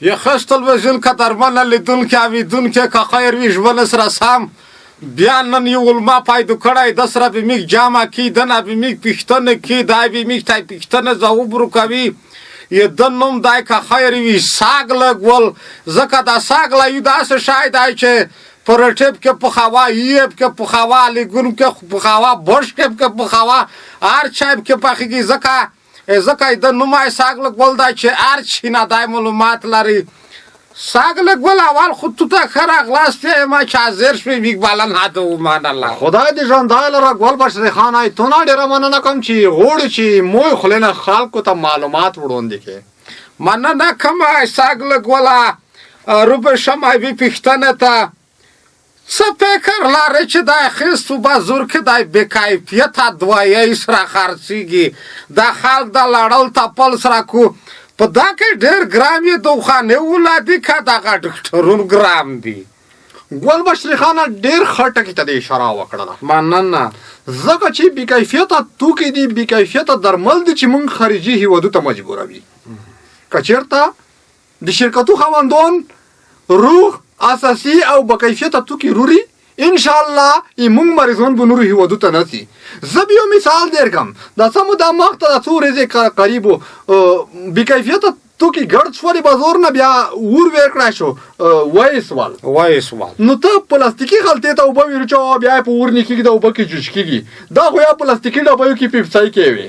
یخس تلویزیون قدرمن لیدونکي اوریدونکي، که خیر وي ژوند سره سم. بیا نن یو علما پیدا کړی د سره به میږ جمع کی، دنه به میږ پښتنه کی، دای به میږ تای پښتنه ځواب ورکوي. یې د نوم دای که خیر وي ساګ لګول، ځکه دا ساګ لا یو داسې شی دی چې پرټیپ کې پخوا، یپ کې پخوا، لیګون کې پخوا، بوش کې پخوا، هر چای کې پخېږي. ځکه د نوم یې ساګ لګول دی چې هر چی نه دی معلومات لري. ساګ لګول اول خو تو ته ښه راغلاست یم چې حاضر شوې میږ بلنه ده ومنله. خدای دې ژوندی لره ګل بشري خان، آی تو نه ډېره مننه کوم چې غوړي چې موی خولې نه خلکو ته معلومات وړاندې کړې. مننه کوم ساګ لګوله. روبه شم وی پښتنه ته څه فکر لرې چې دا خیست په بازار کې د بې کیفیته دوایۍ سره خرڅېږي، دا خلک د لړل تپل سره کو په دا کې ډېر ګرام یې دوخانې ولادي که دغه ډاکټرون ګرام دي؟ ګل بشري خانه، ډېر ښه ټکي ته دې اشاره وکړله. مننه. ځکه چې بې کیفیته توکي دي، بې کیفیته درمل دي چې موږ خارجي هیوادو ته مجبوروي. که چېرته د شرکتو خاوندان روغ، اساسي او با کیفیته توکي روري، انشاءالله موږ مریضان به نورو هیوادو ته نه ځي. زه به یو مثال درکړم. دا څه موده مخته، دا څو ورځې قریب بې کیفیته توکي ګرد شول بازار نه، بیا ور ورکړای شو، وایې سوال. وایې سوال. نو ته پلاستیکي خلطې ته اوبه ورچوه، بیا یې په اور نه کېږي، دا اوبه کې جوش کېږي. دا خو یا پلاستیکي ډبیو کې پیپسای کې وي،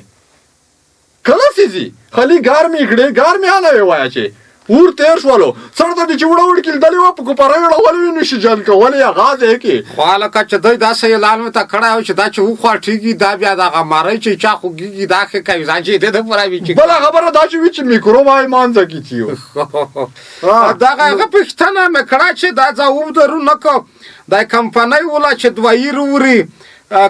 کله سیزي خلی ګرمې کړې، ګرمې انه وی وایه چې اور تیر شولو سر ته دې چې وړه وړ کېدلې وه، په کوپره اړولې وي، نشي جنګ کولی هغه ځای کې. خو هلکه چې دی داسې اعلان ورته کړی و چې دا چې وخواټېږي، دا بیا دغه مرۍ چې چا خوږېږي دا ښه کوي، ځان چې دې دپاره وي چې بله خبره دا چې وي چې میکروب یې مانځه کې چې یو دغه هغه پوښتنه مې کړه چې دا ځواب درو نه کو. دا کمپنۍ ولا چې دوایي روري،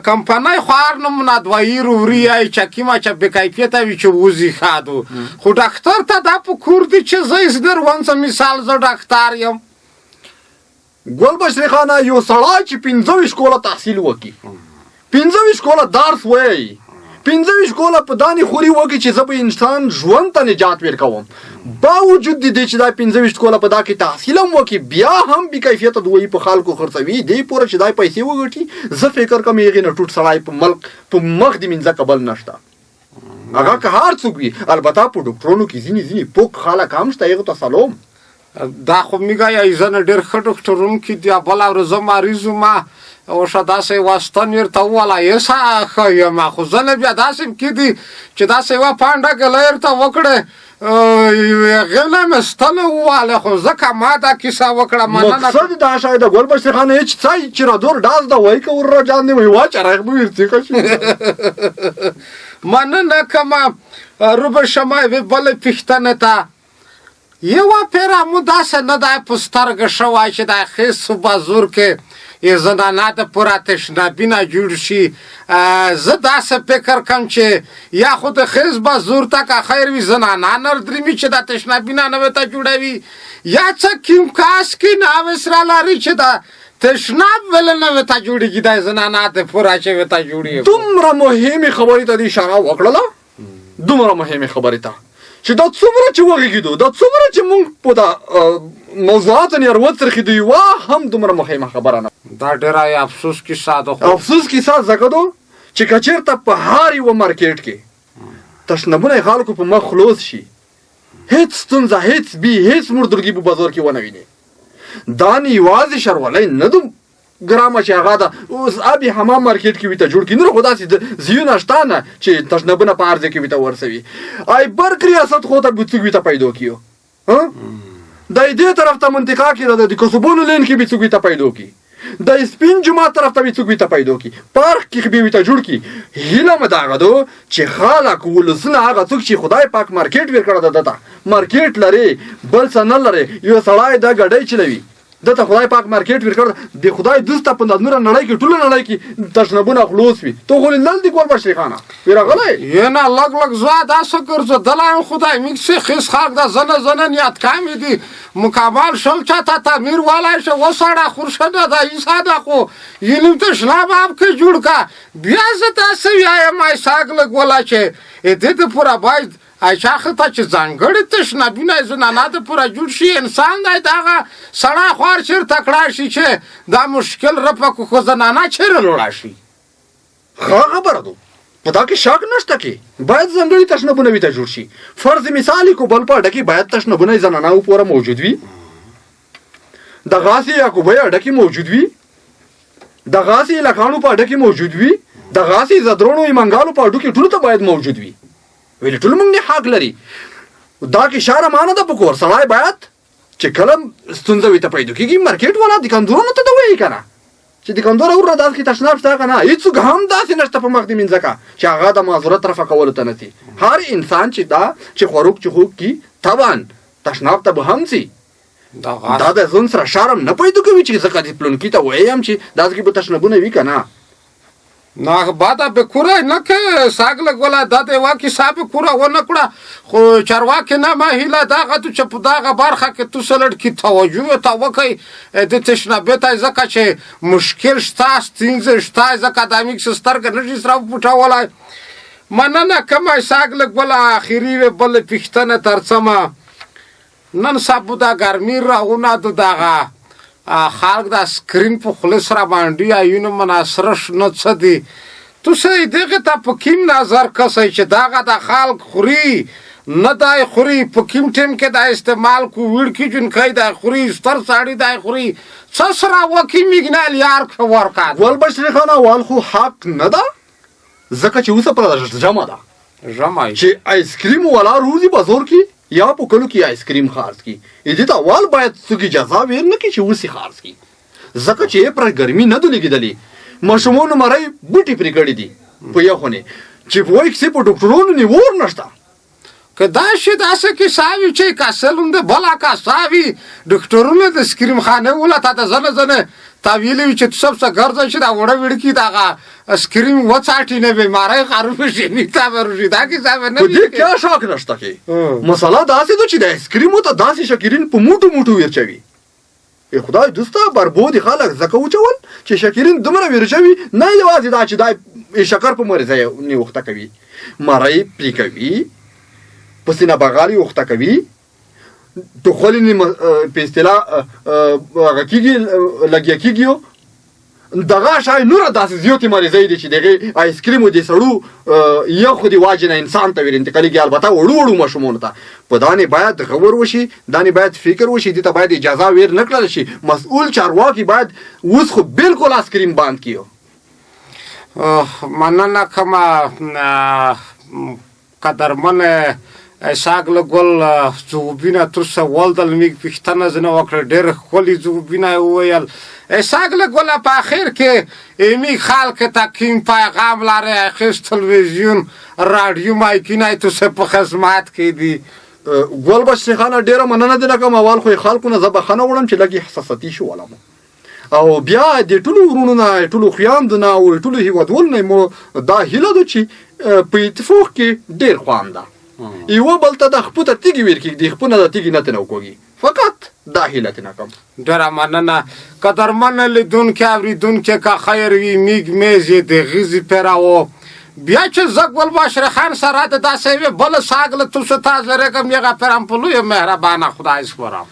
کمپنۍ خو هر نمونه دوایي روري، یا چکی ما چې بې کیفیته وي چې وځي ښادو، خو ډاکتر ته دا په کور دي چې زه یې در ونڅم. مثال زه ډاکتر یم. ګل بشري خانه، یو سړی چې 25 کوله تحصیل وکړي، 25 کوله درس وایي، 25 کوله په دانې خوري وکړي چې زه به انسان ژوند ته نجات ورکوم، باوجود د دې چې دا 25 کوله په دا کې تحصیل هم وکړي، بیا هم بې کیفیته دوایي په خلکو خرڅوي دې پوره چې دا پیسې وګټي، زه فکر کوم هغې نه ټوټ سړی په ملک په مخ د مینځکه بل نشته، هغه که هر څوک وي. البته په ډاکټرونو کې ځینې ځینې پوک خلک هم شته، هغه ته سلام. دا خو میګه یا ځنه ډېر ښه ډاکټرون کې دي. بله ورځ زه مریض وم او ښه داسې یوه ستن یې ورته ووله، یې ښه یم، خو ځنه بیا داسې هم کېدي چې داسې یوه پنډه ګله یې ورته وکړې، هغې نه مې ستنه وواله، خو ځکه ما دا کیسه وکړه. مننه. مقصد دا شاید ګل بشیر خان هیڅ څای چې را دور ډاز دا وای که ور جان دی وای واچ راغ به ورته کښ. مننه کومه. روبه شمه وی بله پوښتنه ته. یوه پیره مو داسې نه دی په سترګه شوی چې د خیس په بازور کې یې زنانه د پوره تشنابي نه جوړ شي. زه داسې فکر کوم چې یا خو د خیس بازور ته که خیر وي زنانه نر درمي چې د تشنابي نه نوې ته جوړوي، یا څه کیم کاس کې ناوې سره لري چې د تشناب ولې نوې ته جوړېږي، د زنانه د پوره چې ته جوړېږي. دومره مهمې خبرې ته دې اشاره وکړله، دومره مهمې خبرې ته چې دا څومره چې وغږېدو، دا څومره چې مونږ په دا موضوعاتو نه وڅرخېدو، یوه هم دومره مهمه خبره نه. دا ډېره یې افسوس کیسه ده. خو افسوس کیسه ځکه ده چې که چېرته په هر یوه مارکیټ کې تشنابونه یې خلکو په مخ خلاص شي، هېڅ ستونزه، هېڅ بی، هېڅ مردرګي په بازار کې ونه ویني. دا نه یوازې شرولۍ نه ده ګرامه چې هغه ده اوس ابي حمام مارکیټ کې وي ته جوړ کړي، نور خو داسې ځایونه شته نه چې تشنابونه په هر ځای کې وي ته ورسوي. آی برق ریاست خو ته به څوک وي ته پیدا کړي، د دې طرف ته منطقه کې ده، د کسبونو لین کې به څوک وي ته پیدا کړي، د سپین جومات طرف ته به څوک وي ته پیدا کړي، پارک کې به وي ته جوړ کړي. هیله مې دغه ده چې خلک ولسونه هغه څوک چې خدای پاک مارکیټ ورکړی ده، ده ته مارکیټ لري بل څه نه لري، یو سړی دا ګډۍ چلوي، ده ته خدای پاک مارکیټ ورکړ، د خدای دوسته په نوره نړۍ کې ټوله نړۍ کې تشنابونه خلاص وي. ته خو لیدل دي ګل بشري خانه وی راغلی؟ یې نه، لږ لږ زه داسې ګرځېدلی یم، خدای موږ څه خیس خلک ده، زنه زنه نیت کمې دي، مکمل شل چاته تعمیر والی شي وسړه خورشه ده ایسا ده، خو یې نیم تشناب هم کې جوړ کا. بیا زه داسې وایم ایساګ لږ ولا چې دې دپاره باید ایچا خه ته چې ځانګړي تشنابونه زنانا د پوره جوړ شي، انسان دی دغه سړی خوار چېرته کړای شي چې دا مشکل رفع کړو، خو زنانا چېرې لوړه شي؟ ښه خبره ده، په دا کې شک نشته کې باید ځانګړي تشنابونه وي ته جوړ شي. فرض مثال یې کوبل په اډه کې باید تشنابونه زناناو پوره موجود وي، د غاسې یعقوبۍ اډه کې موجود وي، د غاسې لکانو په اډه کې موجود وي، د غاسې زدرونو ایمنګالو په اډو کې ټولو ته باید موجود وي. ویلې ټول موږ نه حق لري. دا کې شاره مانه ده په کور سړی باید چې کله ستونزه وي ته پیدا کېږي مارکیټ والا دکاندارانو ته ته وایي که نه چې دکاندار وروره داسې کې تشناب شته که نه، هېڅوک هم داسې نشته په مخ د مینځکه چې هغه د معذورت رفع کولو ته نه ځي. هر انسان چې دا چې خوروک چې خوک کي طبعا تشناب ته به هم ځي. دا د ځان سره شرم نه پیدا کوي چې ځکه د پلونکي ته وایم چې داسې کې به تشنابونه وي که نه. نه بادا به کوره نه که ساګ لګولا دا د واکي صاحب کوره و نه کړه، خو چارواکي نه ما هیله دغه ته چې په دغه برخه کې تو سلړ کې توجه ته وکړئ د تشنابې ته، ځکه چې مشکل شته، ستونزې شته، ځکه دا موږ سترګه نه شي سره پټولای. مننه کوم ساګ لګولا. اخري وې بله پوښتنه ترڅمه، نن سبا دا ګرمي راونه د دغه خلک دا سکرین په خوله سره باندې ایونه مناصره شنه څه دي، تاسو دغه ته په کیم نظر کسئ چې دغه د خلک خوري نه دای خوري، په کیم ټیم کې دا استعمال کو ویړ کې جونکی دای خوري، ستر ساړي دای خوري، څه سره وکي میګنال یار که ورکا ول بشری خان اول خو حق نه ده، ځکه چې اوسه پر جمع ده جمع چې آیسکریم والا روزي بازار کې یا په کلو کې آیسکریم خرڅ کی، دې ته اول باید څوک اجازه ور نه کړي چې اوس یې خرڅ کړي، ځکه چې یې پر ګرمي نه ده لګېدلې. ماشومانو مرۍ بوټي پرې کړي دي په یخونې چې په وایي کښې په ډاکټرانو نیور نشته. که دا شي داسې کیسه وي چې کسل هم د بله کیسه وي، ډاکټرونه د سکریم خانې وله تا ته ځنه ځنه تا ویلي وي چې ته سب څه ګرځه چې دا وړه وړکي دغه سکریم وڅاټي نه بیمارۍ خرابې شي نه تا به روشي، دا کیسه به نه په دې کیا شک نشته کې مسله داسې ده چې د آیسکریمو ته داسې شکرین په موټو موټو ورچوي. ای خدای دوسته بربودي خلک ځکه وچول چې شکرین دومره ورچوي، نه یوازې دا چې دا شکر په مریضۍ نیوخته کوي، مرۍ پرې کوي، په سینه بغال یې وخته کوي، ټوخلې نیمه په اصطلاح هغه کېږي لګیا کېږي. دغه شی نوره داسې زیاتې مریضۍ دي چې دغې آیسکریمو د سړو یخو د واجې نه انسان ته ور انتقالېږي، البته وړو وړو ماشومانو ته. په دانې باید غور وشي، دانې باید فکر وشي، دې ته باید اجازه ور نه کړل شي. مسؤل چارواکي باید اوس خو بالکل آیسکریم بند کړي. مننه کومه قدرمن اسحاق له ګل ځوابونه ترڅه ولدل، موږ پوښتنه ځنه وکړه، ډېر ښکلي ځوابونه یې وویل. اسحاق له ګله په اخر کې ایمي خلک ته کوم پیغام لرې؟ اخر تلویزیون راډیو مایکونه یې ترڅه په خدمت کې دي. ګل بشري خانه ډېره مننه دې نه کوم. اول خو یې خلکو نه زه بخښنه غواړم چې لږ احساساتي شولم، او بیا د ټولو وروڼو نه، ټولو خویندو نه او ټولو هیوادوالو نه مو دا هیله ده چې په اتفاق کې ډېر خوند ده، یوه بل ته د خپو ته تیږې ور کېږدي، خپو نه د تیږې نه ترې وکوږي. فقط دا هیله ترې نه کوم. ډېره مننه قدرمن لیدونکي اورېدونکي، که خیر وي میږ میز یې د غیزې پیراوو. بیا چې زه ګل بشر خان سره د داسې یوې بله ساګ له تاسو ته حاضرېږم، هغه پرم په لویه مهربانه خدای سپارم.